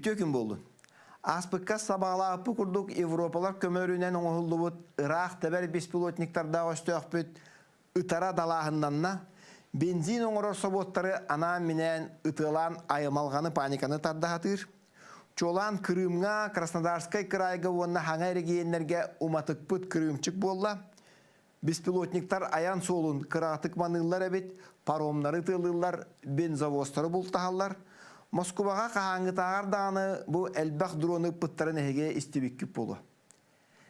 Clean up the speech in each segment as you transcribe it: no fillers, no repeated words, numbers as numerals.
Үтүө күн буоллун. Ааспыкка сабаҕалаабыппыт курдук Европалар көмөлөрүнэн оҥоһуллубут ыраах тэбэр беспилотниктардаах өстөөхпүт ытара далааһыннанна. Бензин оҥорор собуоттары анаан-минээн ытыалаан аймалҕаны паниканы тардаһатыыр. Чуолаан Крымҥа, Краснодарскай кыраайга уонна хаҥа эрэгийиэннэргэ уматыкпыт кырыымчык буолла. Беспилотниктар айан суолун кыраҕатык маныыллар эбит, паромнары тыалыыллар, бензовозтары бултаһаллар. Москубаҕа хаһааҥҥытааҕар даҕаны бу элбэх дроны ыппыттарын эһиги истибиккит буолуо.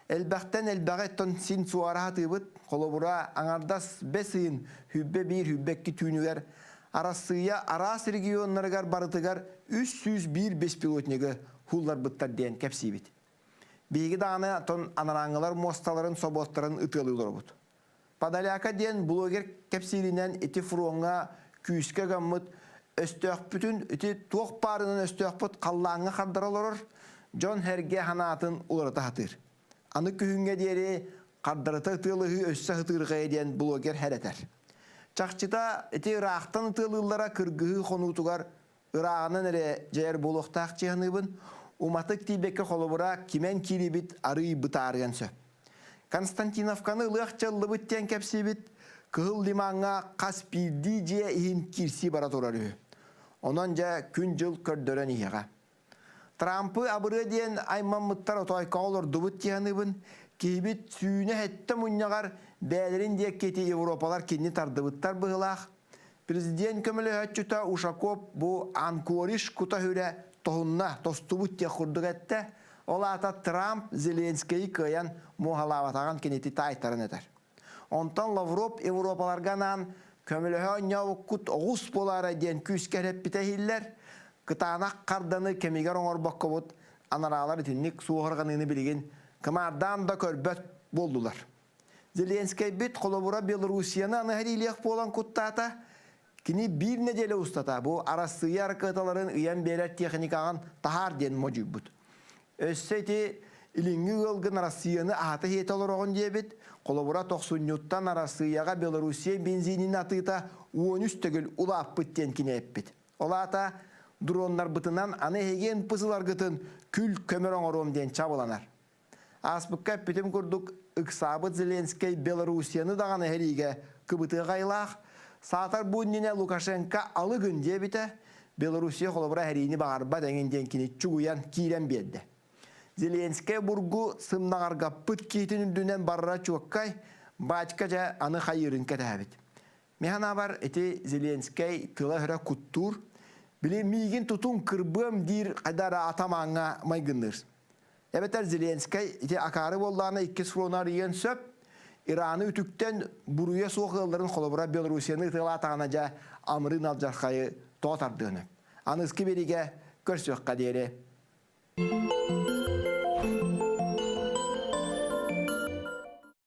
Элбэхтэн элбэҕи оттон син суоара сатыыбыт. Холобура, аҥардас бэс ыйын хүббэ биир хүббэ икки түүнүгэр Арассыыйа араас регионнарыгар барытыгар 301 беспилотнигы һуулларбыттар диэн кэпсиибит. Биһиги даҕаны оттон анарааҥҥылар муосталарын, собуоттарын ытыалыы олоробут. Подоляка диэн блогер кэпсииринэн ити фроҥҥа күүскэ гаммыт өстөөхпүтүн ити туох баарынан өстөөхпүт халлааҥҥа хардара олорор, дьон-сэргэ санаатын уларыта сатыыр. Аны күһүҥҥэ диэри хардарыта ытыалаһыы өссө сытыырҕайа диэн блогер хэрэтэр. Чахчыта ити ыраахтан ытыалыыллара кыргыһыы хонуутугар ырааҕынан эрэ дьайар буолуохтаах чыһаныыбын, уматык тиийбэккэ холобура кимэн киирибит арыый бытаарыан сөп. Константиновканы ылыах дьаллыбыт диэн кэпсиибит, Кыһыл Лимаҥҥа хас биирдии дьиэ иһин киирсии бара турар үһү. Онон дьэ күн-дьыл көрдөрөн иһиэҕэ. Трампы абырыа диэн аймаммыттар отоойкоҕо олордубут дии киһибит сүүнэ сэттэ мунньаҕар бэйэлэрин диэки ити европалар кинини тардыбыттар быһыылаах. Президент көмөлөһөөччүтэ Ушаков бу Анкориш кута-хүрэ тоһунна, тостубут диэх курдук эттэ. Ол аата Трамп Зеленскэйи кыайан муоһалаабатаҕын кинити таайтаран этэр. Онтон Лавров Европаларга анаан көмөлөһө оонньообуккут оҕус буолаарай диэн күүскэ эрэппитэ иһиллэр. Кытаанах харданы кэмигэр оҥорбоккобут анараалар итинник суоһурҕаныыны билигин кымаардаан да көрбөт буоллулар. Зеленскэйбит холобура Белоруссияны аны сэриилиэх буолан куттаата. Кини биир нэдиэлэ устата бу Арассыыйа аракыаталарын ыйан биэрэр техникаҕын таһаар диэн модьуйбут. Өссө ити илиҥҥи ыалгын Арассыыйаны аһата иһиэтэ олороҕун диэбит. Холобура, тохсунньуттан Арассыыйаҕа Белоруссия бензинин атыыта 13 төгүл улааппыт диэн кини эппит. Ол аата дроннарбытынан аны эһиги НПЗ-ларгытын күл-көмөр оҥоруом диэн чабыланар. Ааспыкка эппитим курдук, ыксаабыт Зеленскэй Белоруссияны даҕаны сэриигэ кыбытыах айылаах, саатар бу иннинэ Лукашенко алы гын диэбитэ, Белоруссия холобура сэриини баҕарбат эҥин диэн кини чугуйан киирэн биэрдэ. Зеленскэй бургу сымнаҕаргаппыт киһитин үрдүнэн барара чуоккай, баачка дьэ аны хайыырын кэтэһэбит. Мин санаабар ити Зеленскэй тыла-өһөрө куттуур, били миигин тутуҥ кырбыам диир хайда эрэ атамааҥҥа майгынныыр. Эбэтэр Зеленскэй ити акаары буоллаҕына иккис фрону арыйыан сөп, Ираны үтүктэн буруйа суох ыалларын холобура Белоруссияны ытыалаатаҕына дьэ амырыын алдьархайы тоҕо тардыаны. Аныгыскы биэриигэ көрсүөххэ диэри.